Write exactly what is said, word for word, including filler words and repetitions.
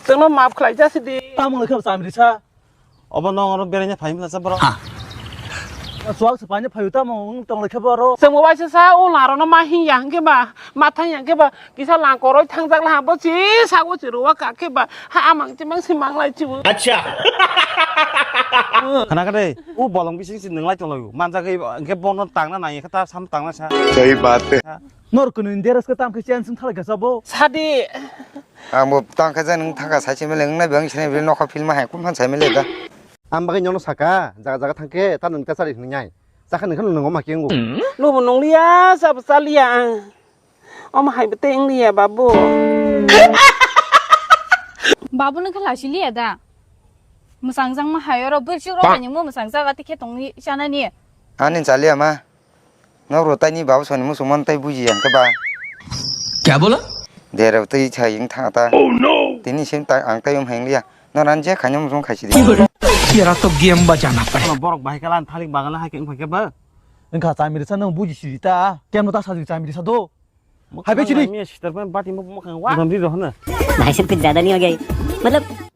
Chwngno maaf khlai jasi di. Tamo le khe chamrisa. Obo nong oro beraina phai mla sa borok. Chuak se paina phayu tamo wng tong le khe boro. Chwngbo waisa sa o laro no ma hing ya hwnkhe ba, ma thang ya hwnkhe ba, kisa lang koroi thangjak la bo chi sago chi ruwa ka khe ba, ha amang chi mang si mang lai chi bo. Acha. Khana kade, o bolong bising si nung lai tong lai. Manjak hwnkhe bono tangna nai khe ta sam tangna sa. Sahi baat hai. Nor kunu India ras ka tam khe chen sung thalai ka sabo. Sadi. Ang bo tang khe je nwng thaka sai se mele, wngnai bo ang sinai bile nokha film hai kum phan sai mele da. Ang bagwi nono saka, jaga jaga thang khe ta nwng ta chari hwnwi nai. Chakha nwng khe nwng ma khe wngo. Lubu nungliya, sabo chaliya ang. Omo hai bete wngliya babu. Babu nwng khe lasi liya da. Mwsang jang ma hai oro bwrwi chuk rok hai nwng mo mwsang jaga tikhe tongwi chanani. Ani chaliya ma. Nokro taini baba soni muchungmano tai buji ya hwnkhe ba. Kya bola? Derao twi thai wng tha ta. Oh no! Tini sim ta ang tai wng hai wng liya. Nor an je khaino muchung khai sidi. Yara to game ba jana pare. Borok bahai kala thalik bagala hai khe wng phai khe ba. Wngkha chamiri sa nang buji sidi ta. Kemno ta sadi chamiri sa do. Hai be chini. Miya sitar pen bati mo mo khang wa. Dam ri rohna. भाई साहब कुछ ज्यादा नहीं हो गया ये? मतलब